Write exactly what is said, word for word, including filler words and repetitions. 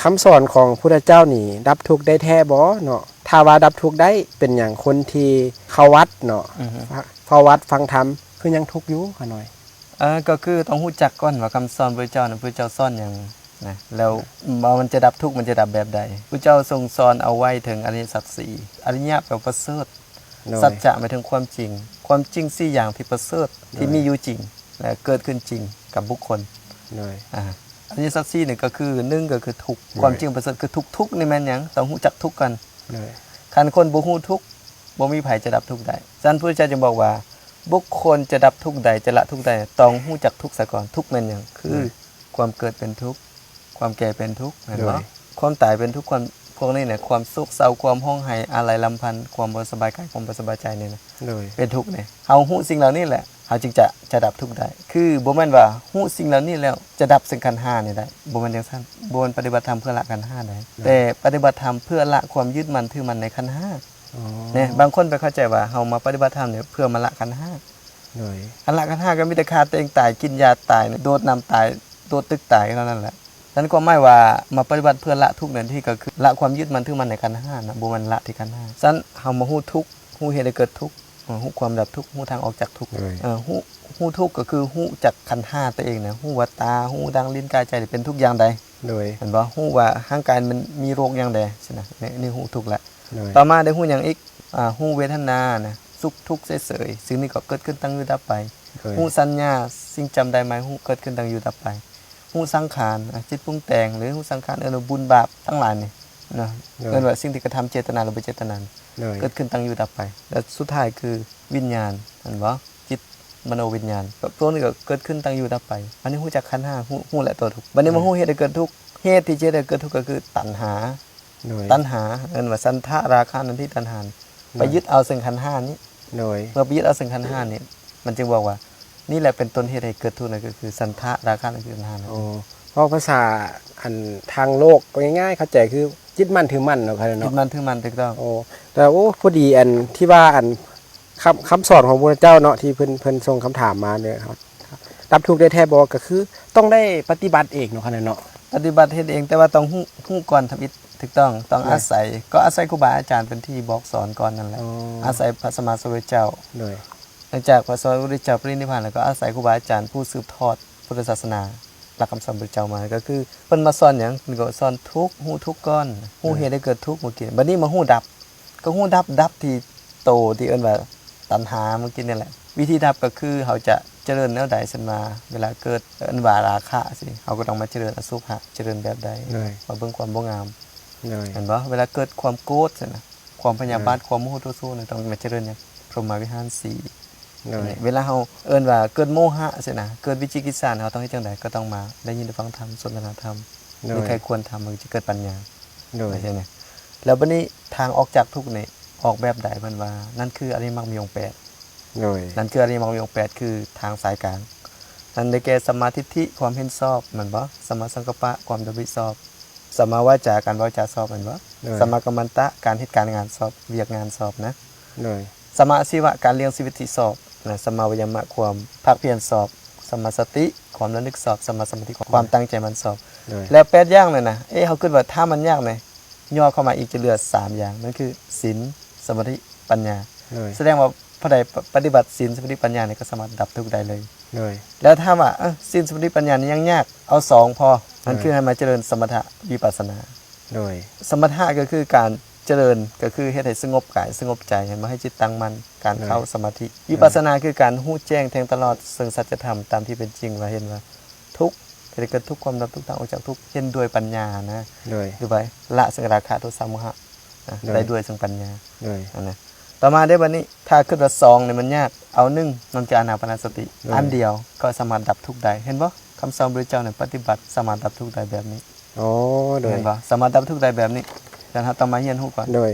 คำสอนของพุทธเจ้านี่ดับทุกข์ได้แท้บ่เนาะ ถ้าว่าดับทุกข์ได้ เป็นหยังคนที่เข้าวัดเนาะ อือฮึ เฝ้าวัดฟังธรรม คือยังทุกข์อยู่ ข้าน้อย อ่า ก็คือต้องรู้จักก่อนว่าคำสอนพระเจ้านะ พระเจ้าสอนหยังนะ แล้วว่ามันจะดับทุกข์ มันจะดับแบบใด พระเจ้าทรงสอนเอาไว้ถึงอริยสัจสี่ อริยะแปลว่าประเสริฐ โดย สัจจะหมายถึงความจริง ความจริงสี่อย่างที่ประเสริฐ ที่ โดย มีอยู่จริง และเกิดขึ้นจริงกับบุคคล โดย อ่า อริยสัจสี่นี่ก็คือ หนึ่ง ก็คือทุกข์ โดย ความจริงประเสริฐคือทุกข์ ทุกข์นี่แม่นหยัง ต้องรู้จักทุกข์ก่อน โดย คันคนบ่รู้ทุกข์ บ่มีไผจะดับทุกข์ได้ ฉะนั้นพระพุทธเจ้าจึงบอกว่า บุคคลจะดับทุกข์ได้ จะละทุกข์ได้ ต้องรู้จักทุกข์ซะก่อน ทุกข์แม่นหยัง คือ โดย ความเกิดเป็นทุกข์ ความแก่เป็นทุกข์ เห็นบ่ โดย ความตายเป็นทุกข์ ความ พวกนี้เนี่ย ความโศกเศร้า ความร้องไห้ อาลัยรำพัน ความบ่สบายกาย ความบ่สบายใจนี่นะ โดย เป็นทุกข์เนี่ย เฮารู้สิ่งเหล่านี้แหละ เฮาจึงจะ จะดับทุกข์ได้ คือบ่แม่นว่ารู้สิ่งเหล่านี้แล้วจะดับซึ่งขันธ์ห้านี่ได้ บ่แม่นจังซั่น บ่แม่นปฏิบัติธรรมเพื่อละขันธ์ห้าได้ โดย แต่ปฏิบัติธรรมเพื่อละความยึดมั่นถือมั่นในขันธ์ห้า อ๋อ เนี่ย บางคนไปเข้าใจว่าเฮามาปฏิบัติธรรมเนี่ยเพื่อมาละขันธ์ห้า โดย อันละขันธ์ห้าก็มีแต่ฆ่าตัวเองตาย กินยาตาย โดดน้ำตาย โดดตึกตายเท่านั้นแหละ ฉะนั้นความหมายว่ามาปฏิบัติเพื่อละทุกข์นั่นที่ก็คือละความยึดมั่นถือมั่นในขันธ์ห้านะ บ่แม่นละที่ขันธ์ห้า ฉะนั้นเฮามารู้ทุกข์ รู้เหตุให้เกิดทุกข์ เอ่อ รู้ความดับทุกข์ รู้ทางออกจากทุกข์ โดย เอ่อ รู้ รู้ทุกข์ก็คือรู้จักขันธ์ห้าตัวเองนะ รู้ว่าตา หู ดัง ลิ้น กาย ใจนี่เป็นทุกข์อย่างใด โดย เห็นบ่ รู้ว่าร่างกายมันมีโรคอย่างใด สินะ นี่ นี่รู้ทุกข์ละ โดย ต่อมาได้รู้หยังอีก อ่า รู้เวทนานะ สุขทุกข์เฉยๆ สิ่งนี้ก็เกิดขึ้นตั้งอยู่ดับไป โดย รู้สัญญา สิ่งจำได้หมายรู้เกิดขึ้นตั้งอยู่ดับไป รู้สังขาร อ่ะ จิตปรุงแต่ง หรือรู้สังขาร เอิ้นว่าบุญบาปทั้งหลายนี่นะ โดย เอิ้นว่าสิ่งที่กระทำเจตนาหรือบ่เจตนา โดย เกิดขึ้นตั้งอยู่ดับไป และสุดท้ายคือวิญญาณ เห็นบ่ จิตมโนวิญญาณ ก็พวกนี้ก็เกิดขึ้นตั้งอยู่ดับไป อันนี้รู้จักขันธ์ห้า รู้ รู้แหละตัวทุกข์ บัดนี้มา โดย รู้เหตุให้เกิดทุกข์ เหตุที่จะให้เกิดทุกข์ก็คือตัณหา โดย ตัณหา เอิ้นว่าฉันทะ ราคะ นันทิ ตัณหา โดย ไปยึดเอาซึ่งขันธ์ห้านี้ โดย เมื่อไปยึดเอาซึ่งขันธ์ห้านี้ มันจึงบอกว่า นี่แหละเป็นต้นเหตุให้เกิดทุกข์นั่นก็คือฉันทะ ราคะ นันทิ ตัณหานั่นเอง โอ้ เพราะภาษาอันทางโลกก็ง่ายๆ เข้าใจคือยึดมั่นถือมั่นเนาะครับเนาะ ยึดมั่นถือมั่น ถูกต้อง โอ้ แต่โอ้ พอดีอันที่ว่าอันคำ คำสอนของพระพุทธเจ้าเนาะ ที่เพิ่น เพิ่นส่งคำถามมาเนี่ยครับ ดับทุกข์ได้แท้บ่ ก็คือต้องได้ปฏิบัติเองเนาะครับเนาะ ปฏิบัติเฮ็ดเอง แต่ว่าต้องรู้ รู้ก่อนทำอิฐ ถูกต้อง ต้อง โดย อาศัย ก็อาศัยครูบาอาจารย์เป็นที่บอกสอนก่อนนั่นแหละ อ๋อ อาศัยพระสัมมาสัมพุทธเจ้า โดย หลังจากพระสัมมาสัมพุทธเจ้าปรินิพพานแล้วก็อาศัยครูบาอาจารย์ผู้สืบทอดพุทธศาสนา หลักคำสอนพระเจ้ามา ก็คือเพิ่นมาสอนหยัง เพิ่นก็สอนทุกข์ รู้ทุกข์ก่อน รู้ โดย เหตุให้เกิดทุกข์เมื่อกี้ บัดนี้มารู้ดับ ก็รู้ดับ ดับที่โตที่เอิ้นว่าตัณหาเมื่อกี้นี่แหละ วิธีดับก็คือเฮาจะเจริญแนวใด เช่นว่าเวลาเกิดเอิ้นว่าราคะสิ เฮาก็ต้องมาเจริญอโศกะ เจริญแบบใด โดย มาเบิ่งความบ่งาม โดย เห็นบ่ เวลาเกิดความโกรธสินะ ความพยาบาท โดย ความโมโหโทโสนี่ต้องมาเจริญหยัง พรหมวิหารสี่ โดย เวลาเฮาเอิ้นว่าเกิดโมหะสินะ เกิดวิจิกิจฉา เฮาต้องเฮ็ดจั่งใด ก็ต้องมาได้ยินได้ฟังธรรม สนทนาธรรม โดย มีใคร่ครวญธรรม มันจะเกิดปัญญา โดย เข้าใจไหม แล้วบัดนี้ทางออกจากทุกข์นี่ออกแบบใด เพิ่นว่า นั่นคืออริยมรรคมีองค์แปด โดย นั่นคืออริยมรรคมีองค์แปด คือทางสายกลาง นั่นได้แก่สัมมาทิฏฐิ ความเห็นชอบ แม่นบ่ สัมมาสังกัปปะ ความดำริชอบ สัมมาวาจา การเว้าจาชอบ แม่นบ่ โดย สัมมากัมมันตะ การเฮ็ดการงานชอบ เวียกงานชอบนะ โดย สัมมาอาชีวะ การเลี้ยงชีวิตที่ชอบนะ สัมมาวายามะ ความภาคเพียรชอบ สัมมาสติ ความระลึกชอบ สัมมาสมาธิ ความตั้งใจมั่นชอบ โดย แล้วแปดอย่างนั่นนะ เอ๊ะ เฮาคิดว่าถ้ามันยากนะ ย่อเข้ามาอีกจะเหลือสามอย่าง นั่นคือศีล สมาธิ ปัญญา โดย แสดงว่าผู้ใดปฏิบัติศีล สมาธิ ปัญญานี่ก็สามารถดับทุกข์ได้เลย โดย แล้วถ้าว่า เอ้อ ศีล สมาธิ ปัญญานี่ยังยาก เอาสองพอ นั่น โดย คือให้มาเจริญสมถะ วิปัสสนา โดย สมถะก็คือการเจริญ ก็คือเฮ็ดให้สงบกาย สงบใจ เห็นบ่ ให้จิตตั้งมั่น การ โดย เข้าสมาธิ โดย วิปัสสนาคือการรู้แจ้งแทงตลอดซึ่งสัจธรรมตามที่เป็นจริง ว่าเห็นว่าทุกข์ เหตุให้เกิดทุกข์ ความดับทุกข์ ทางออกจากทุกข์ เห็นด้วยปัญญานะ โดย หรือว่าละซึ่งราคะ โทสะ โมหะนะ โดย ได้ด้วยซึ่งปัญญา โดย อันนะ ต่อมาได้บัดนี้ ถ้าคิดว่าสองนี่มันยาก เอาหนึ่ง นั่นคืออานาปานสติ โดย อันเดียวก็สามารถดับทุกข์ได้ เห็นบ่ คำสอนพระพุทธเจ้าเนี่ยปฏิบัติสามารถดับทุกข์ได้แบบนี้ อ๋อ โดย เห็นบ่ สามารถดับทุกข์ได้แบบนี้ ฉะนั้นเราต้องมาเรียนรู้ก่อน โดย